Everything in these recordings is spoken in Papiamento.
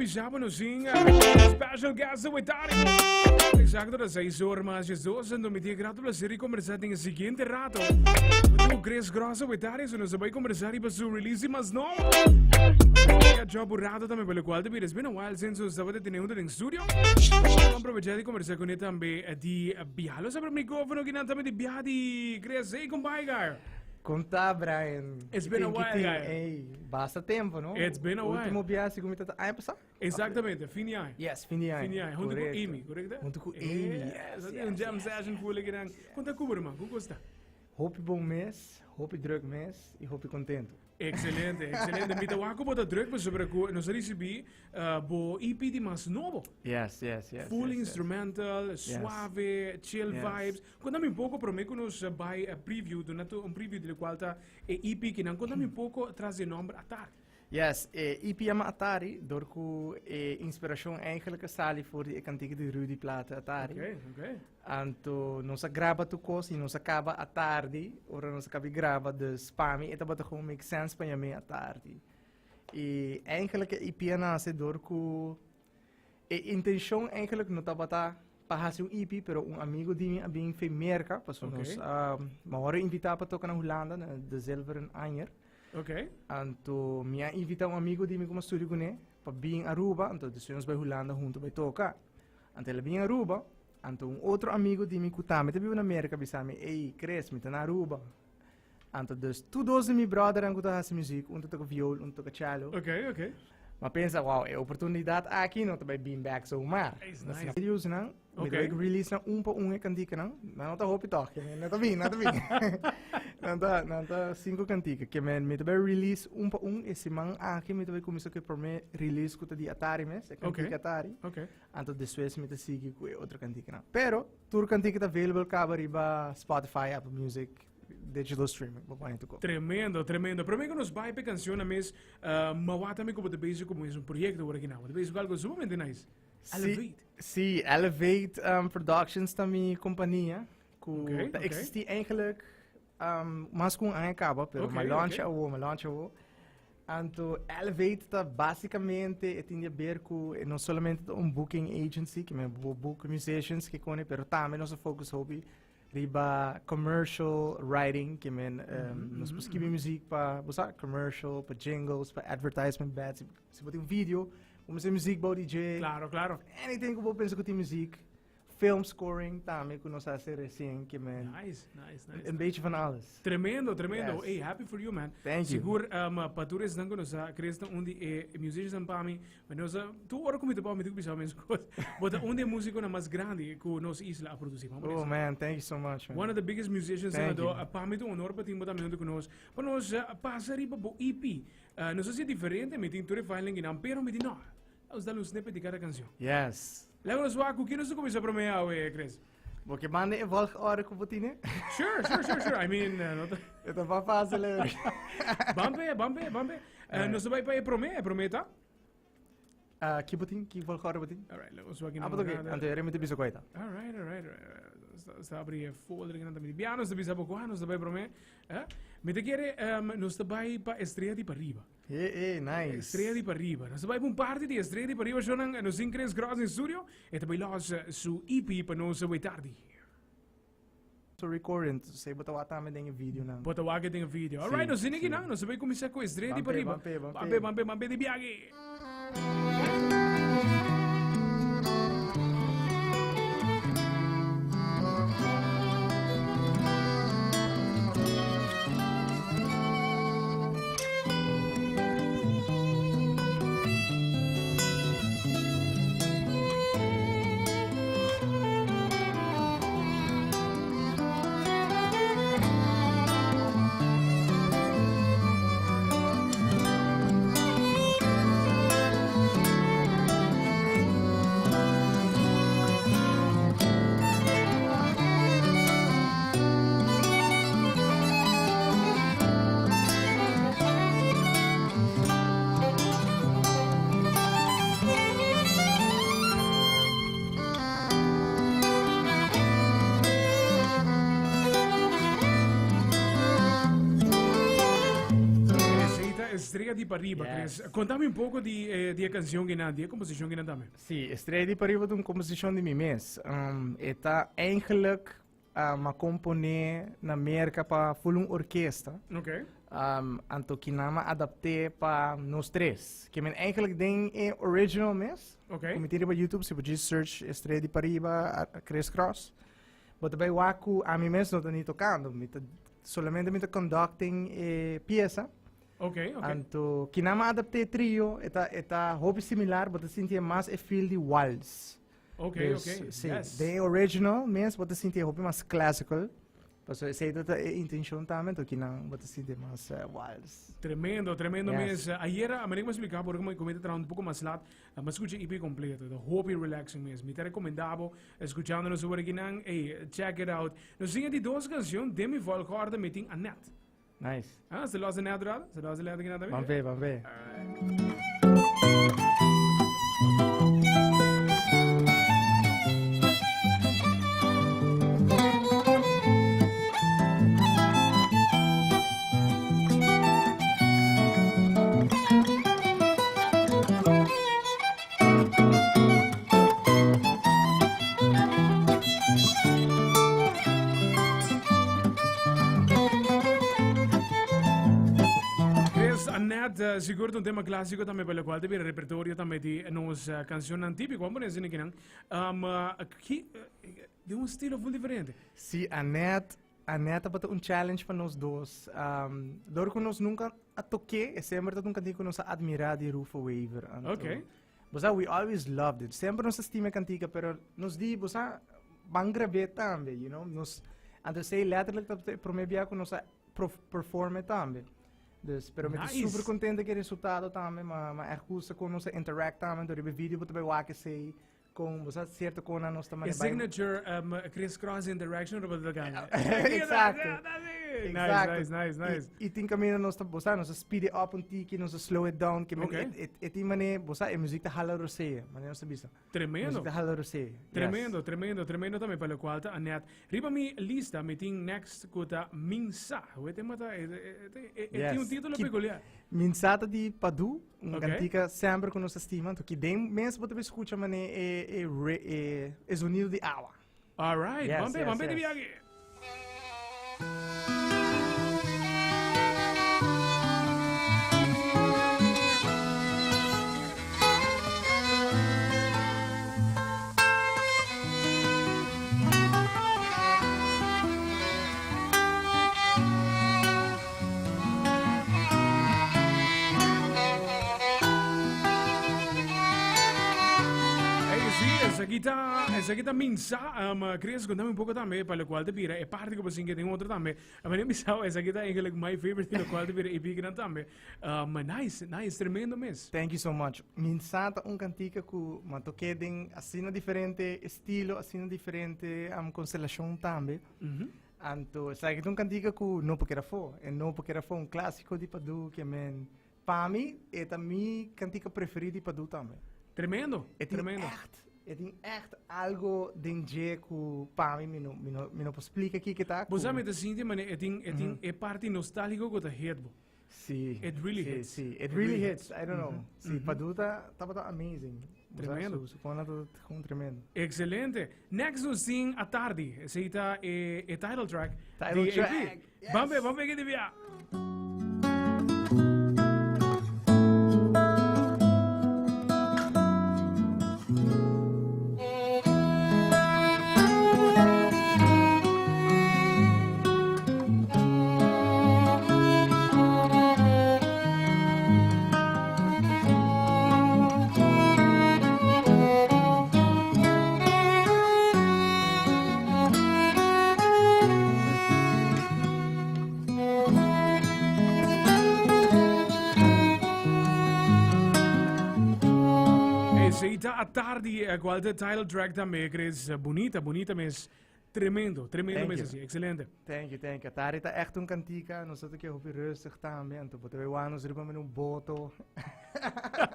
bisa bo nos tin special guest awe tardi. Exacto ta 6 or mas 12 en mi tin grato placer di conversa den e siguiente rato. Cu Chris Gross awe tardi, so nos a bay conversa riba su release di mas nobo. Ya job un rato tambe, por lo cual te bira. It's been a while since nos tabata tene junto den studio. Vamos aprovechar di conversa con él tambe di biaha. Los abra micrófono kinan tambe di biaha di Chris. Hey, compadre, guy. Con ta, Brian? It's been a while, guy. Hey, basta tempo, no? It's been a while. Ultimo biaha cu mi tata aña pasa? Exactamente, fin di aña. Yes, fin di aña. Fin di aña, hunto cu Amy, correcto? Hunto cu Amy, yes. yes, un jam yes, session yes, full yes, Con ta cubo, man? Con costa? Hopi bon mes, hopi druk mes y hopi contento. Excelente, excelente. Mi ta wak cu bo ta druk pasobra cu nos a ricibi uh, bo EP di mas nobo. Yes. Full yes, instrumental, yes. suave, chill yes. vibes. Contame un poco prome cu nos bay preview, duna tu un preview di locual ta e EP kinan. Contame un poco tras di e nomber Atari. Yes, e EP yama Atari door cu e inspiracion eigenlijk a sali for di e cantica di Rudy Plaate Atari. Okay. Anto nos a graba tur cos y nos a caba atardi, ora nos a caba di graba, dus pa mi e tabata gewoon make sense pa yam'e atardi. Y eigenlijk e EP a nace door cu e intencion eigenlijk no tabata pa haci un EP, pero un amigo di mi a bin fe Merca, pasobra nos a, mi a worde invita pa toca na Hulanda, na De Zilveren Anjer. Anto mi a invita un amigo di mi cu mi a studia cune pa bin Aruba, anto despues nos bay Hulanda hunto bay toca. Anto el a bin Aruba, anto un otro amigo di mi cu tambe ta biba na Merca a bisa mi, Ey, Chris, mi ta na Aruba. Anto dus tur dos di mi brothernan cu ta haci muziek, un ta toca viool, un ta toca cello. Mi a pensa, wow, e oportunidad aki no ta bay bin back zomaar. Nice, Nos nice. videos nan, mi ta bay release nan un pa un e canticanan. Nan no ta hopi toch, ke men, no ta bin, no ta bin. Nan ta cinco cantica, ke men, mi ta bay release un pa un e siman aki mi ta bay cuminsa cu e prome release cu ta di Atari mes, e cantica Atari. Anto despues mi ta sigui cu e otro canticanan. Pero tur cantica ta available caba riba Spotify, Apple Music, digital streaming, bo pone tur cos. Tremendo, tremendo. Prome cu nos bay p'e cancion mes, ma wak tambe cu bo ta bezig cu un proyecto awor aki nan. Bo ta bezig cu algo sumamente nice. Elevate. Si, Elevate Productions ta mi compania cu ta existi eigenlijk mas cu un aña caba, pero mi a launch awo, mi a launch awo. Anto Elevate ta basicamente e tin di haber cu e no solamente ta un booking agency, cu men bo book musicians ke cone, pero tambe nos a focus hopi riba commercial writing, ke men nos por skibi muziek pa, bo sa, commercial, pa jingles, pa advertisement beds. Si bo tin un video, bo mester muziek bou di dje. Claro, claro. Anything cu bo pensa cu tin muziek. Film scoring tambe cu nos haci recien ke men. Nice, nice, nice. Een beetje van alles. Tremendo, tremendo. Yes. Hey, happy for you, man. Thank you. Sigur, pa tur esnan cu nos sa, Chris ta un di e musicians pa mi. Ma nos a, tur ora cu mi ta pa mi ta bisa mes cos. Bo ta un di e musiconan mas grandi cu nos isla a produci. Vamos Oh, por eso. man, thank you so much, man. One of the biggest musicians Thank na you. do. Pa mi ta un honor pa tin bo tambe hunto cu nos. Pa nos pasa riba bo EP. Nos a haci diferente, mi tin tur e filing kinan, pero mi di no. Nos dal un snippet di cada cancion. Yes. Laga nos wak cu kin nos ta cuminsa prome awe, Chris? Bo ke manda e volgorde cu bo tine? Sure. I mean, no ta... E ta pa fácil, eh. Bampe, bampe, bampe. Nos ta bai pa e prome, e prome ta? Ki bo tin? Ki volgorde bo tin? All right, laga nos wak. Ah, bo ta oké. Anto e mi ta bisa cu ta. All right. Nos ta abri e folder kinan ta mi di bia, nos ta bisa bo cua, nos ta bai prome. Eh? Mi ta kere, nos ta bai pa Estrella di Pariba. Hey, hey, nice. Estrella di Pariba. Nos ta bai pa un parti di Estrella di Pariba shownan nos tin Chris Gross den studio. E ta bai los su EP pa nos away tardi. So recording, sei bo ta wak tambe den e video nan. Bo ta wak den e video. All right, nos tin aki nan. Nos ta bai kuminsá ku Estrella di Pariba. Bampe, bampe, bampe. Bampe, bampe di biahe. Estrella di Pariba, Yes. Chris. Contame un poco di, eh, di e canción kinan, di e composición kinan tambe. Sí, Estrella di Pariba ta un composición di mi mes. Um, e ta eigenlijk um, a componé na Merca pa full un orkesta. Ok. Um, anto kinan m'a adapté pa nos tres. Ke men eigenlijk den e original mes. Ok. Ku mi tin riba YouTube, si bo djis search Estrella di Pariba, Chris Cross. Bo ta bai wak ku ami mes no ta ni tokando. Mi ta solamente mi ta conducting e piesa. Ok, ok. Anto kinan m'a adapté e trio, e ta e ta hopi similar, bo ta sinti e mas e feel di wals. Ok, Dus, ok. Sí, Yes. den e original mes bo ta sinti e hopi mas classical. Paso esei ta ta e intencion tambe, anto kinan bo ta sinti mas wals. Tremendo, tremendo Yes. mes. Ayera, a manera ku mi a splika bo, ora ku mi ta traha un poko mas lat, mi a skucha EP kompleto. Ta hopi relaxing mes. Mi ta rekomendá bo, eskuchando nos awor akinan, ey, check it out. Nos tin e di dos kanshon, den mi volgorde mi tin Annette. Nice. Ah, se los Annette rato? Se los Annette akinan tambe? Ban ve, ban ve. Alright. Chris, Annette, eh, sigur ta un tema clásico tambe pa locual ta bira repertorio tambe di nos eh, cancionnan típico. Vamos poner asina kinan. Um, eh, ki, eh, di un estilo full diferente. Sí, Annette, Annette tabata un challenge pa nos dos. Um, door cu nos nunca a toké, e semper tabata un cantica cu nos a admira di Rufo Wever. Anto, Ok. Bo sa, we always loved it. Semper nos a stima e cantica, pero nos di, bo sa, ban grab'é tambe, you know. Nos, anto esei letterlijk tabata e prome bia cu nos a prof, perform e tambe. Dus, pero mi ta Nice. super contento cu e resultado tambe, ma, ma echt gusta con nos a interact tambe, anto riba e video bo ta bay wak esei. Con bo sa cierto con nan nos ta E mane bai. signature um, Chris Cross interaction riba de ganga. Exacto. Nice, Exacto. nice, nice, nice. I, i tin camino nos ta, bo sa, nos ta speed it up un tiki, nos ta slow it down, ke men Okay. et, et, et tin mane, bo sa, e muziek ta hala rosea, mane nos ta bisa. Tremendo. Muziek ta hala rosea. Yes. Tremendo, tremendo, tremendo tambe pa locual ta Annette. Riba mi lista mi tin next cu ta Minsa. Hoe tema ta? E, e, e, e, e tin un Yes. titulo Ki- peculiar. Minsa ta di Padu, Un Ok. cantica semper cu nos ta stima, anto ki den mes bo ta escucha mane e, e, re, e, e zonido di awa. All right, Yes, ban be, yes, ban be di yes. viaje. Hey, sí, esaki ta, esaki ta minsa, um, Chris, contame un poco tambe, pa lo cual te bira, e parte que bosin que tem otro tambe. A mí misao, esaki ta eigenlijk my favorite, lo cual te bira, e pique tambe. Um, nice, nice, tremendo mes. Thank you so much. Minsa ta un cantica cu ma toque den asina diferente estilo, asina diferente um, constelacion tambe. Mm -hmm. Anto esaki ta un kantika ku no por keda afó. E no por keda afó, un klásiko di Padu ke men pa mi e ta mi kantika preferí di Padu tambe. Tremendo, E tin tremendo. ègt, e tin ègt algo den dje ku pa mi mi no mi no mi no por splika kiko ta Bo ku. sa mi ta sinti manera e tin e tin e parti nostálgiko ku ta hit bo. Sí. It really sí, hits. Sí, it really hits. I don't know. Sí, Padu ta tabata amazing. Bo sa, Tremendo. Su, su kona ta gewoon tremendo. Excelente. Next nos tin Atardi. Esei ta e, e title track. Title di EP. track, yes. Bambe, bambe que di bia. Esey ta Atardi, eh, cual ta title track tambe, Chris. Bunita, bunita mes. Tremendo, tremendo Thank mes you. así. Excelente. Thank you, thank you. Atardi ta echt un cantica. Nos ta toke hopi rustig tambe. Anto bo ta bay wak nos riba met un boto.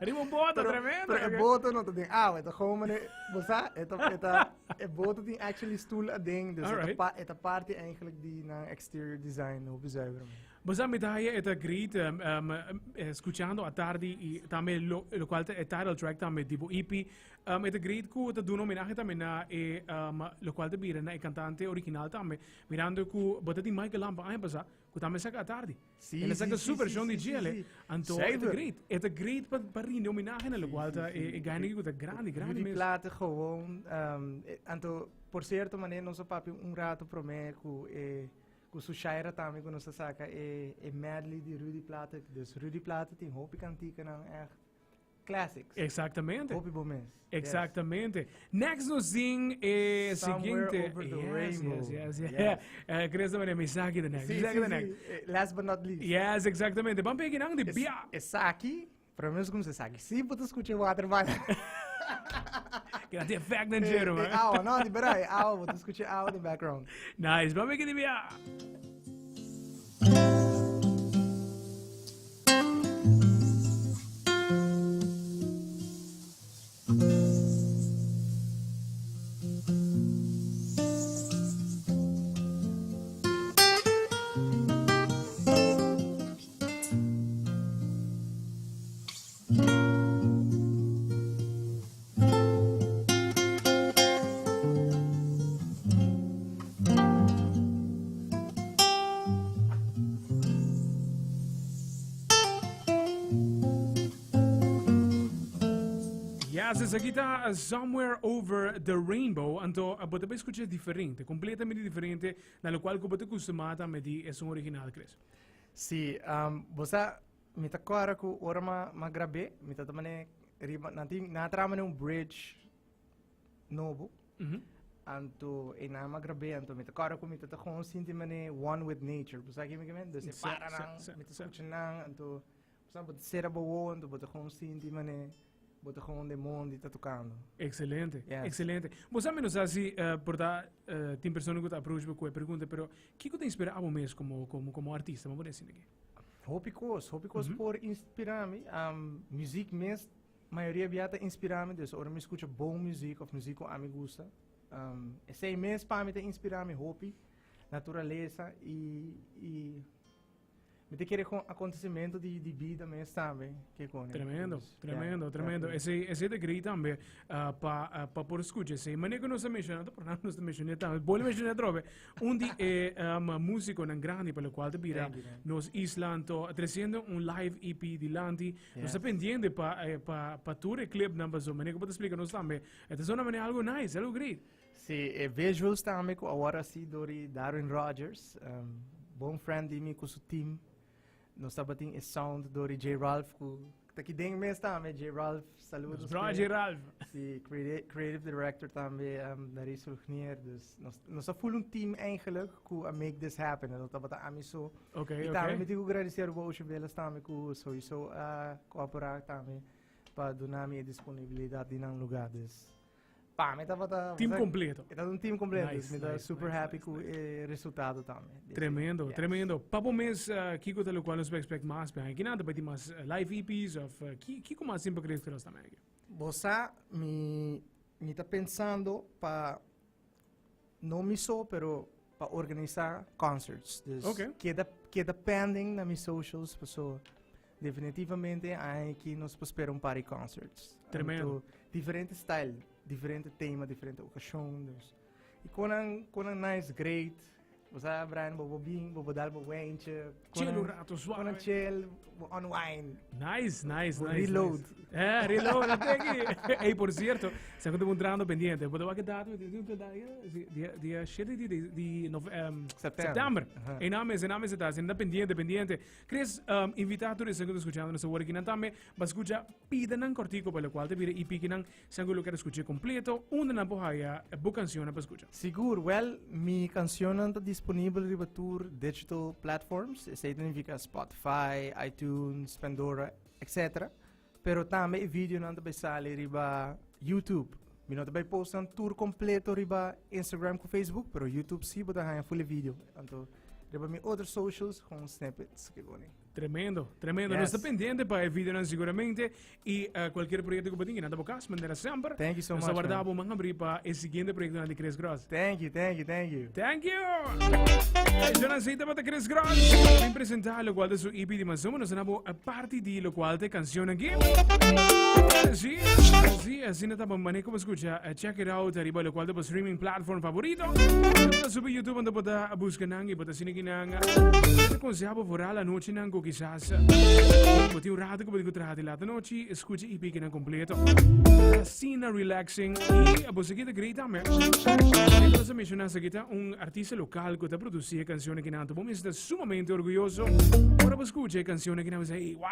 Riba un boto, Pero, tremendo. pero e ok. boto no ta den awa. E ta gewoon mane, bo sa, e ta, e ta, e boto tin actually stoel aden. Dus e ta Alright. pa, e ta parti eigenlijk di nan exterior design. Hopi zuiver, man. Bo sa mi ta haya e ta great scuchando Atardi y tambe lo lo cual ta e title track tambe di bo EP. E ta great cu ta duna homenahe tambe na e lo cual ta bira na e cantante original tambe. Mirando cu bo ta tin Michael Lampe aña pasa cu tambe saca Atardi. Sí, El a saca sí, su sí, version sí, di sí, djele. sí. Anto e ta Zeker. great. E ta great pa pa rindi homenahe na lo Sí, cual sí, ta sí. e e guy cu ta grandi, grandi Rudy mes. Plaate gewoon. Anto, por cierto, mané nos a papia un rato promé cu e cu su Shaira tambe cu nos a saca e e medley di Rudy Plaate. Dus Rudy Plaate tin hopi canticanan echt classics. Exactamente. Hopi bo mes. Exactamente. Next nos tin e Somewhere siguiente. Over the Yes, Rainbow. yes. Yes. Chris ta mane misaki the next. Sí, Misaki sí, the next. sí. Last but not least. Yes, exactamente. Ban pegi nan di bia. Esaki, pero menos como esaki. Sí, bo ta scucha water bala. Keda di effect den jero, man. Awa, no, di verdad, awa, bo ta scucha awa den background. Nice, ban pegi di bia. Yes, esaki ta Somewhere Over the Rainbow. Anto, bo ta escucha diferente, completamente diferente na lo cual ku bo ta acostumá tambe di esun original, Chris. Sí, bo sa, Mi ta kòrda ku ora m'a m'a grab'é, mi ta ta manera riba, nan tin, nan a traha manera un bridge nobo. Anto einan m'a grab'é, anto mi ta kòrda ku mi ta ta gewoon sinti manera one with nature. Bo sa kico mi ke men? Dus e paranan, mi ta skucha nan, anto bo sa bo ta sera bo wowo, anto bo ta gewoon sinti manera bo ta gewoon den mondi ta tokando. Excelente, excelente. Bo sa mi no sa si por ta tin persona ku ta approach bo ku e pregunta, pero kiko ta inspira abo mes komo komo komo artista? Bo por desi aki. Hopi kos, hopi kos por inspirá mi. Muziek mes, mayoria bia ta inspirá mi, dus ora mi skucha bon muziek òf muziek ku ami gusta, esei mes pa mi ta inspirá mi hopi. Naturalesa i i mi ta kere kon akontesimentu di di bida mes tambe ke kone. Tremendo, tremendo, tremendo. Esei esei ta great tambe pa pa por skucha esei. Manera ku nos a menshoná, ta por nos ta menshoná tambe, bolbe menshoná atrobe. Un di e musiconan grandi pa locual ta bira nos isla anto treciendo un live EP dilanti. Nos ta pendiente pa pa pa tur e clipnan pasobra manera cu bo ta splica nos tambe e ta zona manera algo nice, algo great. Si, e visuals tambe cu awor a si door di Darwin Rogers, bon friend di mi cu su team. Nos tabatin e sound door di J. Ralph cu ta ki den mes tambe. J. Ralph, saludos. Nos J. Ralph. Si, creative director tambe, Marie Sulgnier. Dus nos, nos a full un team eigenlijk cu a make this happen. No tabata ami so. Okay, Y tambe okay. mi tin cu agradecer Aruba Ocean Villas tambe cu sowieso a coopera tambe pa duna mi e disponibilidad di nan lugar. Dus Pa mi tabata Team completo. E tabata un team completo. Nice, mi ta nice, super nice, happy nice, cu nice. e resultado tambe. Desi, Tremendo, yes. tremendo. Pa bo mes, kiko ta locual nos por expect mas behind? Kina ta bay tin mas live EPs of kiko mas tin pa Chris Cross tambe aki? Bo sa, mi, mi ta pensando pa, no mi so, pero pa organisa concerts. Dus keda, keda pending na mi socials, paso definitivamente aña aki nos por spera un par di concerts. Tremendo. Anto, diferente style, diferente tema, diferente ocasion. Dus. Y konan, konan nice, great. Bo sa, Brian, bo bo bin, bo bo dal bo wentje. Chill un rato, suave. Konan chill, bo unwind. Nice, nice, Bo nice, reload. nice. Reload, dat denk ik. Hey, por cierto, sa ku entrando pendiente. Bo ta dato, dia dia 7 di di September. september. E naam is, e naam is het, anda pendiente, pendiente. Chris, invita tur esnan ku ta skuchando nos awor akinan tambe, pa skucha pidanan kortiko pa lokual ta bira EP kinan, si angu lo kier skucha kompleto, unda nan por haya bo kansionnan pa skucha? Sigur, wèl, mi kansionnan ta disponibel riba tur digital platforms, esei ta nifiká Spotify, iTunes, Pandora, etc. Pero tambe e videonan ta bai sali riba YouTube. Mi no ta bai post nan tur kompleto riba Instagram ku Facebook, pero YouTube sí bo ta haña full e video. Anto riba mi otro socials, gewoon snippets ke boni. Tremendo, tremendo. Nos ta pendiente pa e videonan siguramente y cualkier proyecto cu bo tin, nan ta bo cas, manera semper. Thank you so Nos much, ta warda man. bo man abri pa e siguiente proyectonan di Chris Gross. Thank you, thank you, thank you. Thank you! Jonan Zeta bata Chris Gross. Bin presenta locual ta su EP di Mazuma. Nos na bo parti di locual ta e cancion aki. Sí, sí, asina ta mane como escucha. Check it out ariba locual ta bo streaming platform favorito. Ta subi YouTube ando bo ta busca nan y bo ta sini kinan. Ta conseha bo vooral anochi nan cu kisas bo tin un rato cu bo tin cu traha di laat anochi, escucha EP kinan completo. Asina relaxing y bo sa kita great tambe. Manera nos a menciona esaki ta un artista local cu ta produci e cancionnan kinan. Bo mester ta sumamente orguyoso ora bo scucha e cancionnan kinan bo sa, hey, wow!